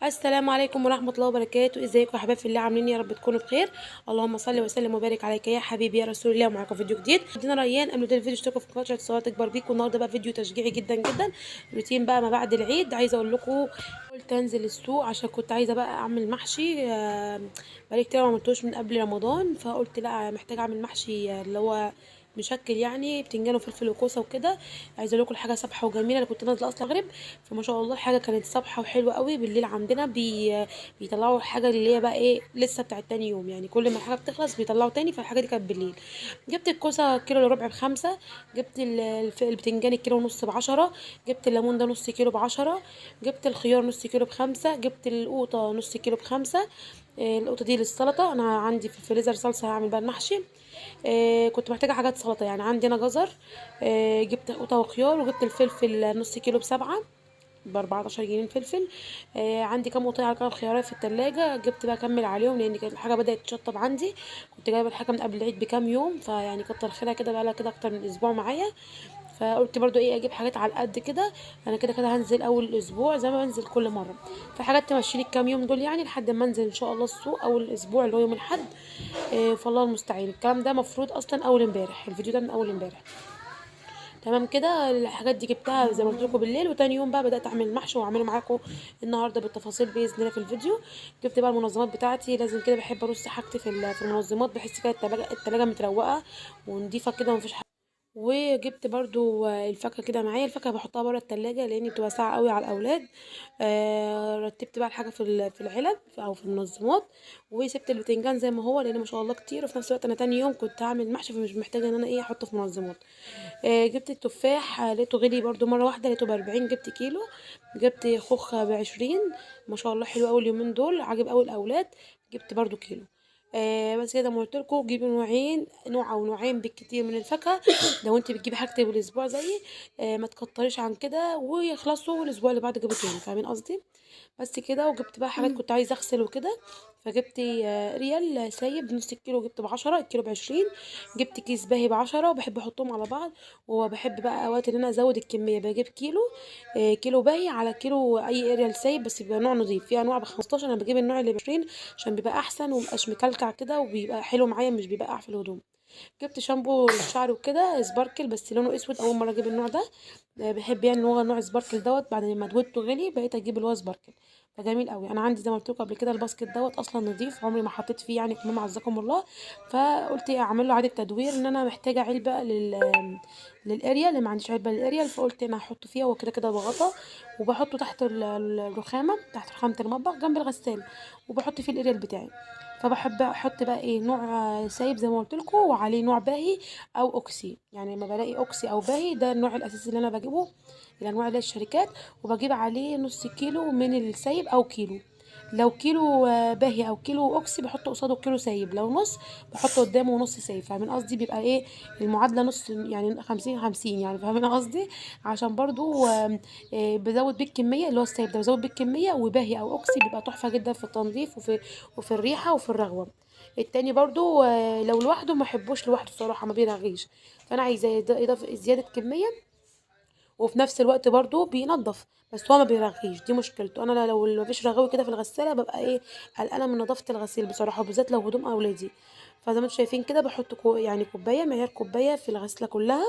السلام عليكم ورحمة الله وبركاته. ازيكم يا حبايب في الله؟ عاملين إيه؟ يا رب تكونوا بخير. اللهم صل وسلم وبارك عليك يا حبيبي يا رسول الله. ومعاكم فيديو جديد. عندنا ريان. قبل الفيديو اشتركوا في قناة عشان الصغيرة تكبر بيكم. النهارده بقى فيديو تشجيعي جدا جدا، روتين بقى ما بعد العيد. عايزه اقول لكم قلت انزل السوق عشان كنت عايزه بقى اعمل محشي، بقالي كتير ما عملتوش من قبل رمضان، فقلت لا محتاجه اعمل محشي اللي هو مشكل يعني بتنجان وفلفل وكوسه وكده. عايزه اقول لكم الحاجة صبحة وجميلة. انا كنت نازله اصلا المغرب، فما شاء الله الحاجة كانت صبحة وحلوه قوي. بالليل عندنا بيطلعوا الحاجة اللي هي بقى ايه لسه بتاعت تاني يوم، يعني كل ما الحاجة بتخلص بيطلعوا تاني. فالحاجه دي كانت بالليل. جبت الكوسه كيلو الا ربع ب5، جبت البتنجان الكيلو ونص ب10، جبت الليمون ده نص كيلو ب10، جبت الخيار نص كيلو ب5، جبت القوطه نص كيلو ب5. القوطه دي للسلطة، انا عندي في الفريزر صلصه هعمل بقى المحشي. كنت محتاجه حاجات سلطة، يعني عندي انا جزر، جبت قوطه وخيار، وجبت الفلفل نص كيلو ب7، ب14 جنيه الفلفل. عندي كام قطعه كام خيارات في التلاجة، جبت بقى اكمل عليهم لان كانت الحاجة بدات تشطب عندي. كنت جايبه الحاجة من قبل العيد بكام يوم، فيعني كتر خيرها كده، بقى لها كده اكتر من اسبوع معايا. فقلت برضو ايه اجيب حاجات على قد كده، انا كده كده هنزل اول اسبوع زي ما بنزل كل مرة، فحاجات تمشيلي الكام يوم دول يعني لحد ما انزل ان شاء الله السوق اول الاسبوع اللي هو يوم الاحد. فالله المستعين. الكلام ده مفروض اصلا اول امبارح، الفيديو ده من اول امبارح. تمام كده. الحاجات دي جبتها زي ما قلت لكم بالليل، وتاني يوم بقى بدات اعمل المحشي واعمله معاكم النهارده بالتفاصيل باذن الله في الفيديو. جبت بقى المنظمات بتاعتي، لازم كده بحب ارص حاجتي في المنظمات، بحس كده التلاجة متروقه ونضيفه كده ومفيش حاجة. وجبت برضو الفاكهة كده معايا، الفاكهة بحطها بره التلاجة لان بتبقى ساقعه قوي على الاولاد. رتبت بقى الحاجة في العلب او في المنظمات، وسبت البتنجان زي ما هو لان ما شاء الله كتير، وفي نفس الوقت انا تاني يوم كنت هعمل محشي فمش محتاجه ان انا ايه احطه في منظمات. جبت التفاح، لقيته غلي برضو مرة واحدة، لقيته ب40، جبت كيلو. جبت خوخ ب20، ما شاء الله حلو قوي اليومين دول، عاجب قوي الاولاد، جبت برضو كيلو. بس كده ما قلت لكم جيبوا نوعين، نوع او نوعين بالكتير من الفاكهة لو انت بتجيبي حاجتك بالاسبوع زيي، ما تكتريش عن كده ويخلصوا الاسبوع اللي بعده جيبوا تاني، فاهمين قصدي؟ بس كده. وجبت بقى حاجات كنت عايزه اغسل وكده، فجبت ريال سايب نص كيلو، جبت ب10، الكيلو ب20. جبت كيس باهي ب10، وبحب احطهم على بعض، وبحب بقى اوقات ان انا ازود الكمية، بجيب كيلو، كيلو باهي على كيلو اي اريال سايب، بس بيبقى نوع نظيف. في انواع ب15، انا بجيب النوع اللي ب20 عشان بيبقى احسن ومبقاش مكلكع كده، وبيبقى حلو معايا مش بيبقى في الهدوم. جبت شامبو للشعر وكده سباركل، بس لونه اسود، اول مرة اجيب النوع ده. بحب يعني اللي هو نوع سباركل دوت، بعد ما دوته غلي بقيت اجيب اللي هو سباركل، فجميل قوي. انا عندي زي ما قلت لكم قبل كده ال basket دوت اصلا نظيف، عمري ما حطيت فيه يعني كمام عزكم الله، فقلت ايه اعمل له اعاده تدوير، ان انا محتاجه علبة للاريال، اللي ما عنديش علبة للاريال، فقلت انا هحطه فيها، وكده كده بغطا، وبحطه تحت الرخامه، تحت رخامه المطبخ جنب الغسالة، وبحط فيه الاريال بتاعي. فبحب احط بقى ايه نوع سايب زي ما قلت لكم، وعليه نوع باهي او اوكسي، يعني لما بلاقي اوكسي او باهي ده النوع الاساسي اللي انا بجيبه، الانواع اللي هي الشركات، وبجيب عليه نص كيلو من السايب او كيلو. لو كيلو باهي او كيلو اوكسي بحط قصاده كيلو سايب، لو نص بحط قدامه نص سايب، فاهمين قصدي؟ بيبقى ايه المعادلة نص يعني 50-50 يعني، فاهمين قصدي؟ عشان برضو بزود بيه الكمية اللي هو السايب ده، بزود بيه الكمية، وباهي او اوكسي بيبقى تحفة جدا في التنظيف وفي الريحة وفي الرغوه. التاني برضو لو لوحده ما احبوش لوحده صراحة، ما بيرغيش، فانا عايزه اضافه زيادة كمية، وفي نفس الوقت برضو بينظف، بس هو ما بيرغيش، دي مشكلته. انا لو ما فيش رغاوي كده في الغسالة ببقى ايه قلقانة من نظافة الغسيل بصراحة، وبالذات لو هدوم اولادي. فزي ما انتم شايفين كده بحط يعني كوباية، معيار كوباية في الغسله كلها،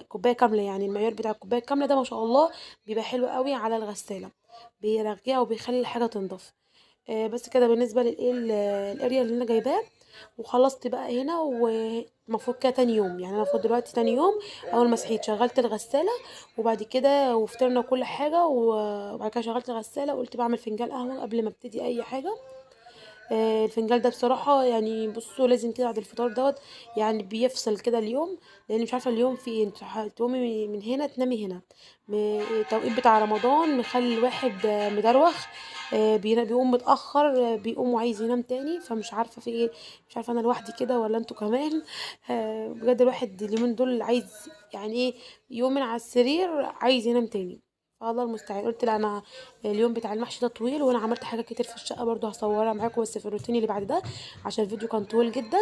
كوباية كاملة، يعني المعيار بتاع الكوباية الكاملة ده ما شاء الله بيبقى حلو قوي على الغسالة، بيرغيها وبيخلي الحاجة تنضف. بس كده بالنسبة للايه الاريال اللي انا جايباه. وخلصت بقى هنا، ومفروض كده تاني يوم، يعني انا المفروض دلوقتي تاني يوم اول ما صحيت شغلت الغسالة، وبعد كده وفطرنا كل حاجة، وبعد كده شغلت الغسالة وقلت بعمل فنجان قهوة قبل ما ابتدي اي حاجة. الفنجان ده بصراحة يعني بصوا لازم كده بعد الفطار دوت، يعني بيفصل كده اليوم، لان مش عارفه اليوم في ايه، انتوا تقومي من هنا تنامي هنا. التوقيت بتاع رمضان مخلي الواحد مدروخ، بيقوم متاخر، بيقوم وعايز ينام تاني، فمش عارفه في ايه، مش عارفه انا لوحدي كده ولا انتوا كمان. بجد الواحد اليومين دول عايز يعني ايه يقوم من على السرير عايز ينام تاني. فالله المستعان. قلت لا انا اليوم بتاع المحشي ده طويل، وانا عملت حاجات كتير في الشقة برضو هصورها معاكم بس في الروتين اللي بعد ده، عشان الفيديو كان طويل جدا.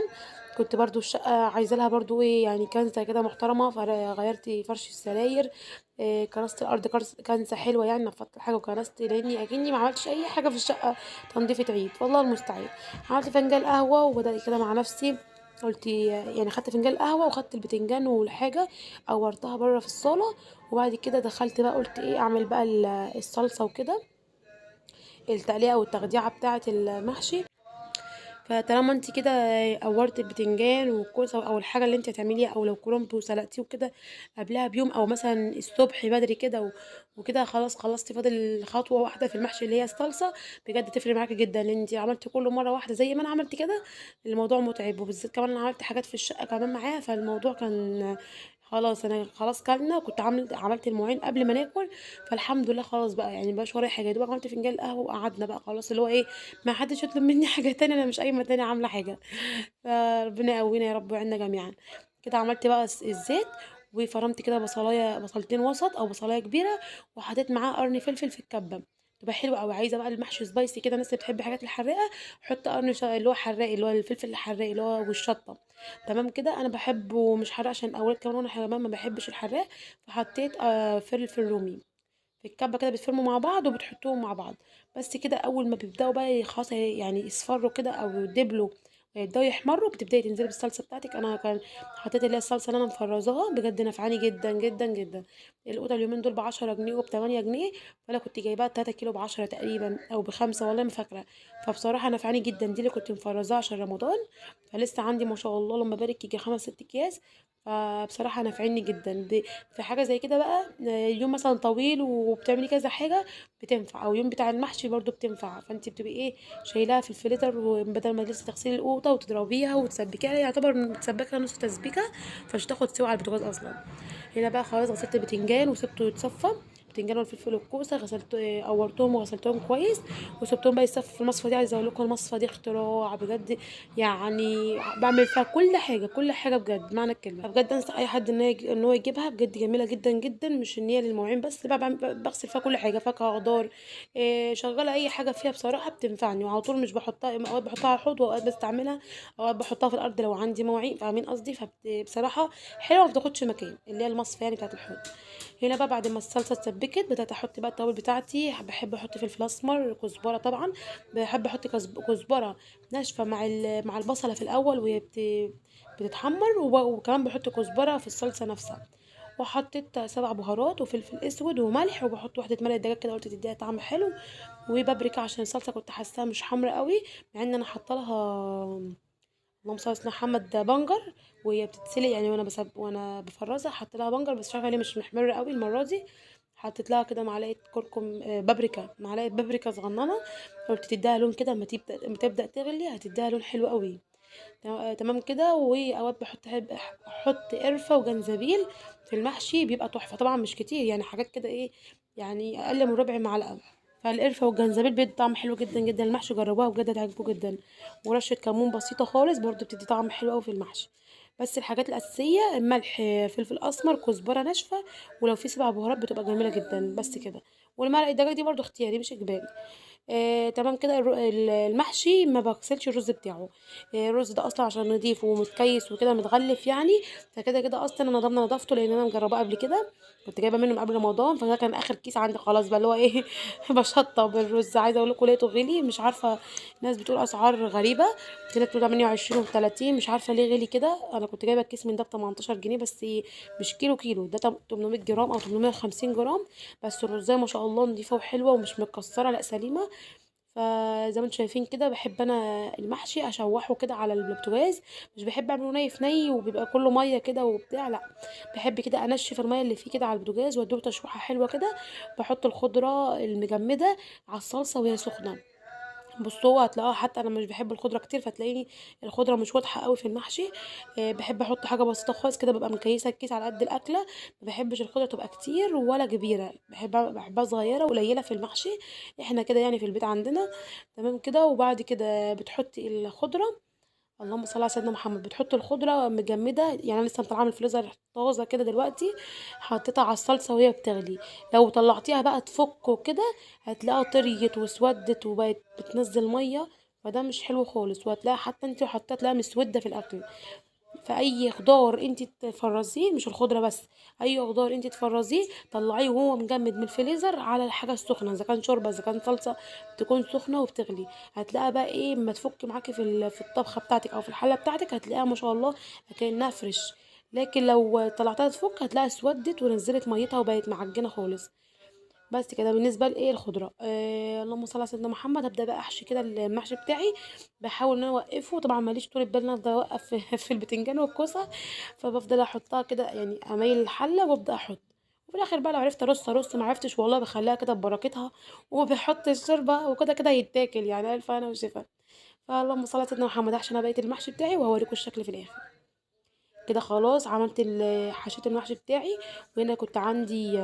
كنت برضو الشقة عايزه لها برضو ايه يعني كنزه كده محترمه، فغيرت فرش السراير، كنست الارض كنسه حلوة يعني، نفضت الحاجة وكنست، لاني اكني ما عملتش اي حاجة في الشقة تنظيفه عيد، والله المستعان. عملت فنجان قهوة وبدات كده مع نفسي، قلت يعني خدت فنجان قهوة وخدت البتنجان والحاجة قورتها بره في الصاله، وبعد كده دخلت بقى قلت ايه اعمل بقى الصلصه وكده، التقليه او التخديعه بتاعه المحشي. فطالما انت كده قورت البتنجان والكوسه او الحاجة اللي انت هتعمليها، او لو كرنب وسلقتيه وكده قبلها بيوم، او مثلا الصبح بدري كده وكده، خلاص خلصتي، فاضل خطوة واحدة في المحشي اللي هي الصلصه. بجد تفرق معاكي جدا لان انت عملتي كله مرة واحدة زي ما انا عملت كده. الموضوع متعب، وبالذات كمان انا عملت حاجات في الشقة كمان معاها، فالموضوع كان خلاص انا خلاص كلنا، كنت عملت المواعين قبل ما ناكل، فالحمد لله خلاص بقى يعني مبقاش ورايا حاجة. يا دوبك عملت فنجان قهوة وقعدنا بقى خلاص، اللي هو ايه ما حدش يطلب مني حاجة تانية، انا مش قايمة تاني عامله حاجة. فربنا يقوينا يا رب ويعيننا جميعا. كده عملت بقى الزيت، وفرمت كده بصلايه، بصلتين وسط او بصلايه كبيرة، وحطيت معاه قرن فلفل في الكبه، تبقى حلوة قوي. عايزه بقى المحشي spicy كده، الناس اللي بتحب حاجات الحراقه، حط قرن اللي هو حراق، اللي هو الفلفل الحراق اللي هو والشطه. تمام كده. انا بحبه مش حراق عشان الاولاد كمان، وانا كمان ما بحبش الحراق، فحطيت فلفل رومي في الكبه كده، بتفرموا مع بعض وبتحطوهم مع بعض بس كده. اول ما بيبداوا بقى خلاص يعني يصفروا كده او يدبلوا ويبداوا يحمروا، بتبداي تنزلي بالصلصه بتاعتك. انا كان حطيت اللي هي الصلصه اللي انا مفرزاها، بجد نفعاني جدا جدا جدا. القوطه اليومين دول ب10 جنيه وب8 جنيه، فانا كنت جايباها 3 كيلو ب10 تقريبا او ب5 والله ما فاكره. فبصراحة نفعاني جدا، دي اللي كنت مفرزاها عشان رمضان، فلسه عندي ما شاء الله لما بارك يجي 5 6 اكياس. فبصراحة نافعيني جدا. دي في حاجة زي كده بقى، يوم مثلا طويل وبتعملي كذا حاجة بتنفع، او يوم بتاع المحشي برضو بتنفع. فانت بتبقي ايه شايلاها في الفلتر، وبدل ما لسه تغسلي القوطه وتضربيها وتسبكيها، يعتبر متسبكه نص تسبيكه، فمش تاخد سوا على البوتاجاز اصلا. هنا بقى خلاص غسلت البتنجان وسبته يتصفى، البتنجان والفلفل والكوسه غسلت، قورتهم وغسلتهم كويس وسبتهم بقى يصفوا في المصفى دي. عايزه اقول لكم المصفى دي اختراع بجد، يعني بعمل فيها كل حاجة، كل حاجة بجد معنى الكلمة. بجد انصح اي حد ان هو يجيبها، بجد جميلة جدا جدا، مش ان هي للمواعين بس، بقى بغسل فيها كل حاجة، فاكهة، خضار، شغالة اي حاجة فيها بصراحة بتنفعني. وعلى طول مش بحطها، اوقات بحطها على الحوض، واوقات بستعملها، اوقات بحطها في الارض لو عندي مواعين، فاهمين قصدي؟ فبصراحة حلوة ما بتاخدش مكان، اللي هي المصفى يعني بتاعت الحوض. هنا بقى بعد ما الصلصه اتسبكت بدات احط بقى التوابل بتاعتي. بحب احط فلفل اسمر، كزبره، طبعا بحب احط كزبره ناشفة مع البصله في الاول وهي بتتحمر، وكمان بحط كزبره في الصلصه نفسها. وحطيت 7 بهارات وفلفل اسود وملح، وبحط واحدة مرقه دجاج كده قلت تديها طعم حلو، وبابريكا عشان الصلصه كنت حاساها مش حمرا قوي، مع ان انا حاطه لها اللهم صل على سيدنا محمد بنجر وهي بتتسلق يعني، وانا بفرزها حطيت لها بنجر، بس مش عارفه ليه مش محمرة قوي المرة دي. حطيت لها كده معلقه كركم، بابريكا، معلقه بابريكا صغننه، قلت تديها لون كده اما تبدا تغلي هتديها لون حلو قوي. تمام كده. واوقات احط قرفه وجنزبيل في المحشي بيبقى تحفة، طبعا مش كتير يعني، حاجات كده ايه يعني اقل من ربع معلقه. فالقرفه والجنزبيل بيدي طعم حلو جدا جدا المحشي، جربوها بجد هتعجبكم جدا. ورشه كمون بسيطة خالص برضو بتدي طعم حلو قوي في المحشي. بس الحاجات الاساسية ملح، فلفل اسمر، كزبره ناشفة، ولو في 7 بهارات بتبقى جميلة جدا، بس كده. والمرق الدجاج دي برضو اختياري مش اجباري. تمام كده. المحشي ما بغسلش الرز بتاعه، الرز ده اصلا عشان نضيف ومتكيس وكده متغلف يعني، فكده كده اصلا انا ضامنه نضافته لان انا مجرباه قبل كده، كنت جايبه منه من قبل رمضان، فده كان اخر كيس عندي خلاص بقى اللي هو ايه بشطب الرز. عايزه اقول لكم لقيته غلي، مش عارفه الناس بتقول اسعار غريبة، طلعت بتقول 28 و30، مش عارفه ليه غلي كده. انا كنت جايبه الكيس من ده ب 18 جنيه بس، مش كيلو كيلو ده 800 جرام او 850 جرام، بس الرزايه ما شاء الله نضيفه وحلوه ومش متكسره، لا سليمة. فزي ما انتم شايفين كده بحب انا المحشي اشوحه كده على البوتاجاز، مش بحب اعمله ني في ني وبيبقى كله مية كده وبتاع، لا بحب كده انشف المية اللي فيه كده على البوتاجاز واديله تشويحه حلوة كده. بحط الخضرة المجمده على الصلصه وهي سخنة. بصوا هتلاقوها، حتى انا مش بحب الخضرة كتير فتلاقيني الخضرة مش واضحة قوي في المحشي، بحب احط حاجة بسيطة خالص كده، ببقى مكيسه الكيس على قد الاكلة. ما بحبش الخضرة تبقى كتير ولا كبيرة، بحبها صغيرة وقليله في المحشي، احنا كده يعني في البيت عندنا. تمام كده. وبعد كده بتحطي الخضرة اللهم صل على سيدنا محمد. بتحط الخضرة مجمده، يعني انا لسه مطلعاها من الفريزر طازة كده دلوقتي، حطيتها على الصلصه وهي بتغلي. لو طلعتيها بقى تفك وكده هتلاقيها طريت واسودت وبقت بتنزل مية، فده مش حلو خالص، وهتلاقيها حتى انت وحطيتها تلاقيها مسودة في الاكل. فاي خضار انت تفرزيه، مش الخضرة بس، اي خضار انت تفرزيه طلعيه وهو مجمد من الفريزر على الحاجة السخنة، اذا كان شوربة اذا كان صلصه، تكون سخنة وبتغلي. هتلاقيها بقى ايه ما تفك معاكي في الطبخة بتاعتك او في الحلة بتاعتك، هتلاقيها ما شاء الله كانها fresh. لكن لو طلعتها تفك هتلاقيها اسودت ونزلت ميتها وبقت معجنه خالص. بس كده بالنسبة لايه الخضرة. اللهم صل على سيدنا محمد. هبدا بقى احشي كده المحشي بتاعي، بحاول ان انا اوقفه، طبعا ماليش طول بال ان انا افضل اوقف في البتنجان والكوسه، فبفضل احطها كده يعني اميل الحلة وابدا احط، وفي الاخر بقى لو عرفت ارص ارص، ما عرفتش والله بخليها كده ببركتها وبحط الشوربة وكده كده يتاكل، يعني الف انا وشفا. فاللهم صل على سيدنا محمد. عشان انا بقيت المحشي بتاعي وهوريكم الشكل في الاخر كده. خلاص عملت حشيت المحشي بتاعي. وهنا كنت عندي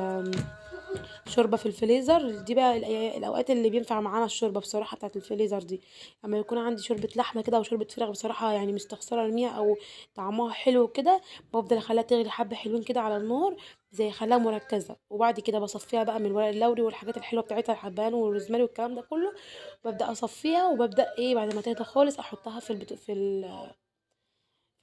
شوربة في الفريزر، دي بقى الاوقات اللي بينفع معانا الشوربة بصراحة بتاعت الفريزر دي، اما يكون عندي شوربة لحمه كده او شوربة فراخ بصراحة يعني مستخسره ارميها او طعمها حلو كده، بفضل اخليها تغلي حبه حلوين كده على النار، زي خلاها مركزه، وبعد كده بصفيها بقى من ورق اللوري والحاجات الحلوة بتاعتها، الحبهان والروزماري والكلام ده كله، ببدا اصفيها وببدا ايه بعد ما تهدى خالص احطها في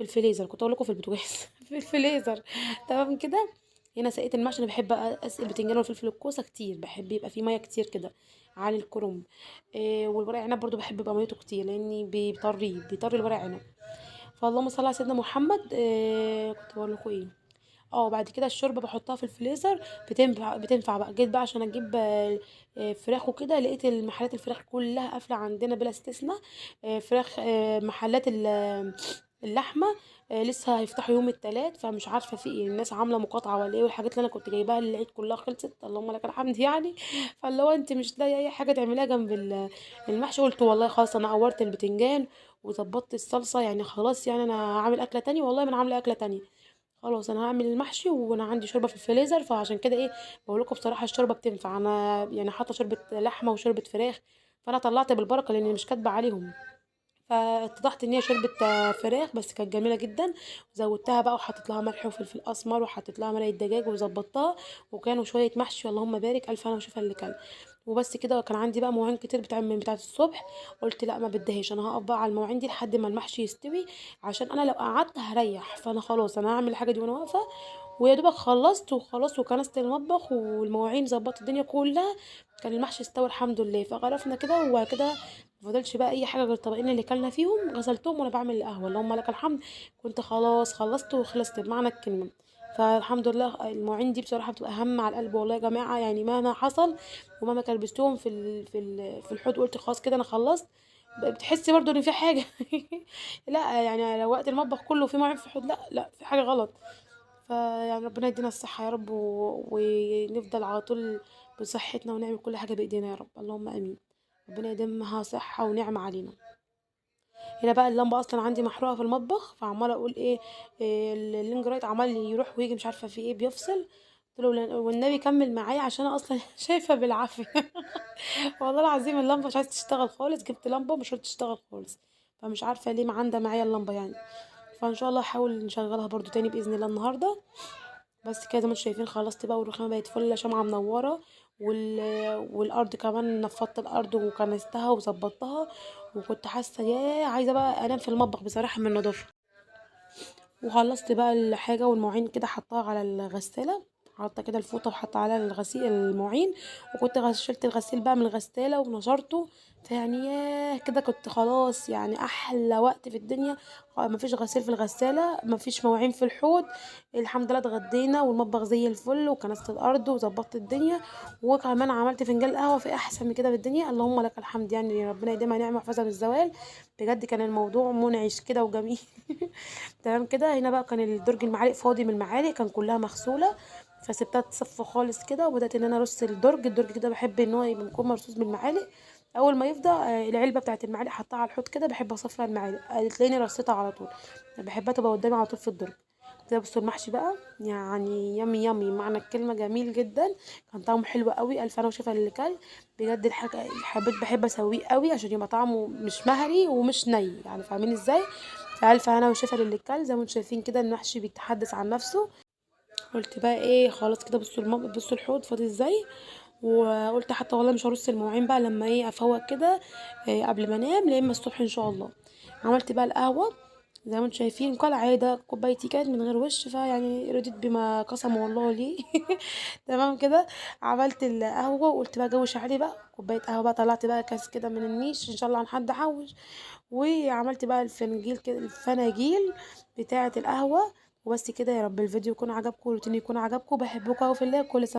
الفريزر. كنت اقول لكم في البوتاجاز في الفريزر. تمام كده. هنا سقيت المحشي. انا بحب اسقي البتنجان والفلفل الكوسه كتير، بحب يبقى فيه مية كتير كده عن الكرنب. والورق عنب برضو بحب يبقى ميته كتير، لاني بيطري الورق عنب. فاللهم صل على سيدنا محمد. كنت بقول لكم ايه، بعد كده الشوربة بحطها في الفريزر، بتنفع بقى. جيت بقى عشان اجيب فراخ وكده، لقيت المحلات الفراخ كلها قافله عندنا بلا استثناء. فراخ، محلات اللحمة لسه هيفتحوا يوم الثلاث، فمش عارفه في ايه، الناس عامله مقاطعه ولا ايه، والحاجات اللي انا كنت جايباها للعيد كلها خلصت، اللهم لك الحمد يعني. فاللي هو انت مش لاقيه اي حاجة تعمليها جنب المحشي. قلت والله خلاص انا قورت البتنجان وظبطت الصلصه، يعني خلاص يعني انا هعمل اكله تانية، والله ما انا عامله اكله تانية، خلاص انا هعمل المحشي وانا عندي شوربة في الفريزر. فعشان كده ايه بقول لكم بصراحة الشوربة بتنفع. انا يعني حاطه شوربة لحمه وشوربه فراخ، فانا طلعت بالبركة لاني مش كاتبه عليهم، فاتضحت ان هي شوربة فراخ، بس كانت جميلة جدا. زودتها بقى وحطيت لها ملح وفلفل اسمر وحطيت لها مرقه دجاج وظبطتها، وكانوا شوية محشي اللهم بارك، الف انا وشوفها اللي كان. وبس كده. كان عندي بقى مواعين كتير من بتاعه الصبح، قلت لا ما بديهاش، انا هقف بقى على المواعين دي لحد ما المحشي يستوي، عشان انا لو قعدت هريح، فانا خلاص انا هعمل الحاجة دي وانا واقفة. ويا دوبك خلصت وخلاص، وكنست المطبخ والمواعين، ظبطت الدنيا كلها، كان المحشي استوى الحمد لله. فغرفنا كده، وبعد كده ما فضلش بقى اي حاجة غير الطبقين اللي كلنا فيهم، غسلتهم وانا بعمل القهوة. اللهم لك الحمد، كنت خلاص خلصت وخلصت بمعنى الكلمة. فالحمد لله المواعين دي بصراحة بتبقى هم على القلب والله يا جماعة، يعني مهما حصل ومهما كلبستهم في الحوض قلت خلاص كده انا خلصت، بتحسي برضو ان في حاجة لا يعني لو وقت المطبخ كله في مواعين في الحوض، لا لا في حاجة غلط. فيعني ربنا يدينا الصحة يا رب، ونفضل على طول بصحتنا ونعمل كل حاجة بايدينا يا رب، اللهم امين. ربنا يديمها صحة ونعمه علينا. هنا بقى اللمبة اصلا عندي محروقة في المطبخ، فعماله اقول ايه ال ring light عمال يروح ويجي، مش عارفه في ايه بيفصل. قلت له والنبي كمل معايا عشان انا اصلا شايفه بالعافية والله العظيم اللمبة مش عايزه تشتغل خالص، جبت لمبة ومش راضية تشتغل خالص، فمش عارفه ليه معندة معايا اللمبة يعني. فان شاء الله هحاول نشغلها برضو تاني باذن الله النهارده. بس كده زي ما انتم شايفين خلصت بقى، والرخامه بقت فله، شمعة منورة، والارض كمان نفضت الارض وكنستها وظبطتها، وكنت حاسه يا عايزه بقى انام في المطبخ بصراحة من النظافة. وخلصت بقى الحاجة والمواعين كده حطاها على الغسالة، حاطه كده الفوطه وحاطه على الغسيل المواعين، وكنت شلت الغسيل بقى من الغسالة ونشرته. فيعني ياه كده كنت خلاص يعني احلى وقت في الدنيا، مفيش غسيل في الغسالة، مفيش مواعين في الحوض، الحمد لله اتغدينا والمطبخ زي الفل، وكنست الارض وظبطت الدنيا، وكمان عملت فنجان قهوة، في احسن من كده في الدنيا، اللهم لك الحمد. يعني ربنا يديمها نعمه ويحفظها من الزوال، بجد كان الموضوع منعش كده وجميل تمام كده. هنا بقى كان الدرج المعالق فاضي من المعالق، كان كلها مغسوله، فسبتها تصفى خالص كده، وبدات ان انا ارص الدرج. الدرج كده بحب ان هو يبقى يكون مرصوص بالمعالق، اول ما يفضى العلبة بتاعه المعالق حطها على الحوض كده، بحب اصفي المعالق، تلاقيني رصيتها على طول، بحبها تبقى قدامي على طول في الدرج. كده بصوا المحشي بقى، يعني yummy yummy معنى الكلمة، جميل جدا، كان طعمه حلو قوي. الف هنا وشفا للي كل بجد. الحاجة حبيت بحب اسويه قوي عشان يبقى طعمه مش مهري ومش ني، يعني فاهمين ازاي. فالف هنا وشفا للي كل. زي ما انتم شايفين كده المحشي بيتحدث عن نفسه. قلت بقى ايه خلاص كده، بصوا بصوا الحوض فاضي ازاي. وقلت حتى والله مش هرص المواعين بقى لما ايه افوق كده، إيه قبل ما انام، لا اما الصبح ان شاء الله. عملت بقى القهوة زي ما انتم شايفين كالعادة، كوبايتي كانت من غير وش، فيعني رضيت بما قسمه الله لي. تمام كده. عملت القهوة وقلت بقى جو شعري بقى كوباية قهوة بقى، طلعت بقى كاس كده من النيش ان شاء الله عن حد حوش. وعملت بقى الفناجيل كده، الفناجيل بتاعه القهوة. وبس كده. يا رب الفيديو يكون عجبكم والروتين يكون عجبكم. بحبكم قوي في الله. كل سنة